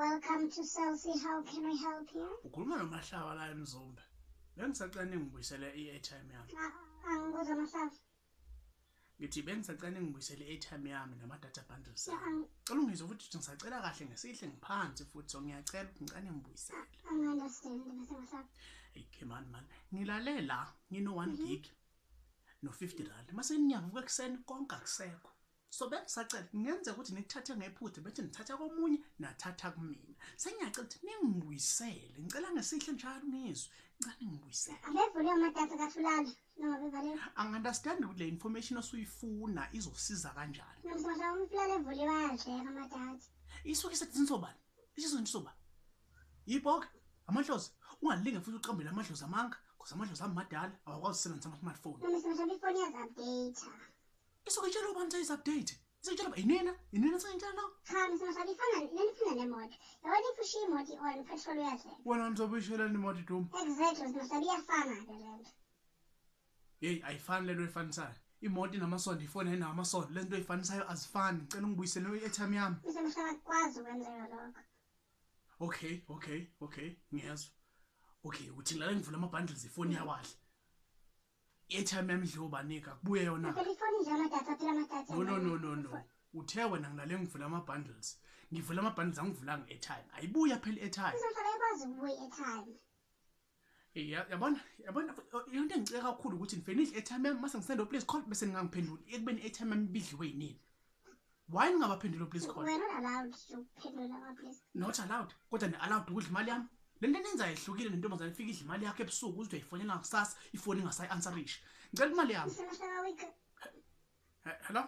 Welcome to Cell C. How can we help you? Ukhuluma noMahlaba la eMzumbe. Bengisacela ningibuyisele i-airtime yami. Angikuzwa, Mahlaba. Ngithi bengisacela ningibuyisele i-airtime yami nama-data bundles No, ami. Cela ungizwe futhi ukuthi ngisacela kahle ngesihle, ngiphansi futhi, so ngiyacela ukuthi ngicela ningibuyisele. Angi-understand, Mr. Mahlaba. Hey, come on man. Ngilale la ngino 1 gig no R50. Mase ngiyavuka ekuseni konke akusekho. So bengisacela, kungenzeka ukuthi nikuthathe ngephutha, bethi nithatha komunye, nathatha kumina. Sengiyacela ukuthi ningibuyisele. Ngicela ngesihle njalo ngizwe. Ngicela ningibuyisele. Abevuliwe amadatha kathulala noma bevaliwe? Angi-understand ukuthi le information osuyifuna izosiza kanjani. No, Mr. Mahlaba, umfulala evuliwe ayadleka amadatha. Isuke isetshenziswa ubani? Isetshenziswa ubani? Yibhoke amadlozi. Ungalinge futhi uqambele amadlozi amanga, because amadlozi ami madala, awakwazi ukusebenzisa ama-smartphone. No, Mr. Mahlaba, ifoni iyazi-update. Isuke itshela ubani ukuthi ayizi-update? Isitshela ba inina? Inina sengitshela lo? Cha, Mr. Mahlaba, ifana lena ifana nemoto. Yabona, if ushiya imoto i-on, upetrol uyadleka. Wena nizobuyishelani imoto iduma? Exactly, Mr. Mahlaba, iyafana-ke lento. Hey, ayifani lento oyifanisayo. Imoto inamasondo, ifoni ayinawo amasondo. Le nto oyifanisayo azifani. Ngicela ungibuyisele i-airtime yami. Mr. Mahlaba, akukwazi ukwenzeka lokho. Okay, ngiyezwa. Okay, uthi ngilale ngivula ama-bundles, ifoni yawadla. I-airtime yami idliwe ubanika, kubuye yona. Phela ifoni idla amadatha phela, amadatha. No. Uthe wena ngilale ngivula ama-bundles. Ngivula ama-bundles, angivulanga i-airtime. Ayibuya phela i-airtime. Mr. Mahlaba, ayikwazi ukubuya i-airtime. Hey, yabona, into engicika kakhulu ukuthi nifike nidle i-airtime yami, mase ngisenda please call, bese ningangiphenduli ekubeni i-airtime yami ibidliwe yinini. Why ningabaphenduli please call? We're not allowed to uphendula ama-please. Not allowed, kodwa ni-allowed ukudla imali yami. Le nto enenzayo ihlukile nentombazane ifike idla imali yakho ebusuku, uze uyayifonela kusasa, ifoni ingasayi-answerishi. Ngicela imali yami. Mr. Mahlaba, we Hello.